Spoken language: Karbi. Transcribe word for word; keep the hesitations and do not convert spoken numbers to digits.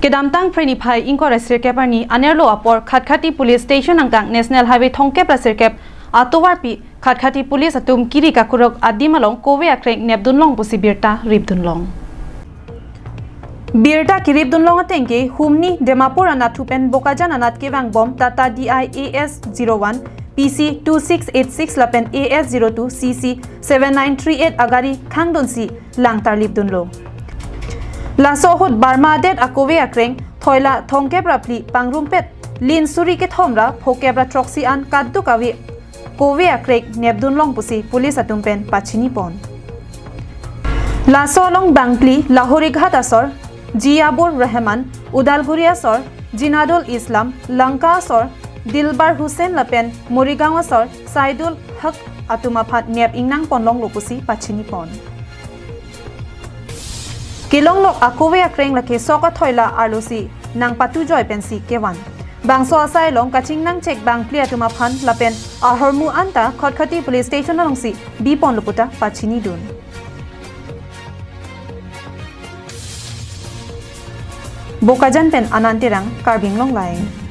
Kedamtang Phre niphai ingkoi ra sirkep arni anerlo apor Khatkhati Police Station angkang National Highway thomkep ra sirkep atovarpi Khatkhati Police atum kiri kakurok adim along kove akreng nepdunlong pusi birta ripdunlong. Birta kiripdunlong atengke humni Dimapur anatthu pen Bokajan anat kevangbom Tata D I A S zero one P C two six eight six lapen A S zero two C C seven nine three eight agari khangdunsi lang tarlipdunlo. Laso ahut Burma adet akove akreng thoila thomkep ra phli pangrumpet lin suri kethom ra phokep ra throksi an kaduk ave kove akreng nepdunlong pusi police atum pen pachinipon. Laso along bangphli Lahorighat asor Jiabur Rahman, Udalguri asor Jinadul Islam, Lanka asor Dilbar Hussain lapen Morigaon asor Saidul Haq atum aphan nep ingnangponlonglo pusi pachinipon. Kelonglok akove akreng lake sok athoila arlosi nangpatujoi pensi kevan. Bangso asai along kachingnangchek bangphli atum aphan lapen ahormu anta Khatkhati Police Station alongsi biponlo puta pachinidun. Bokajan pen Anand Terang, Karbi Anglong Live.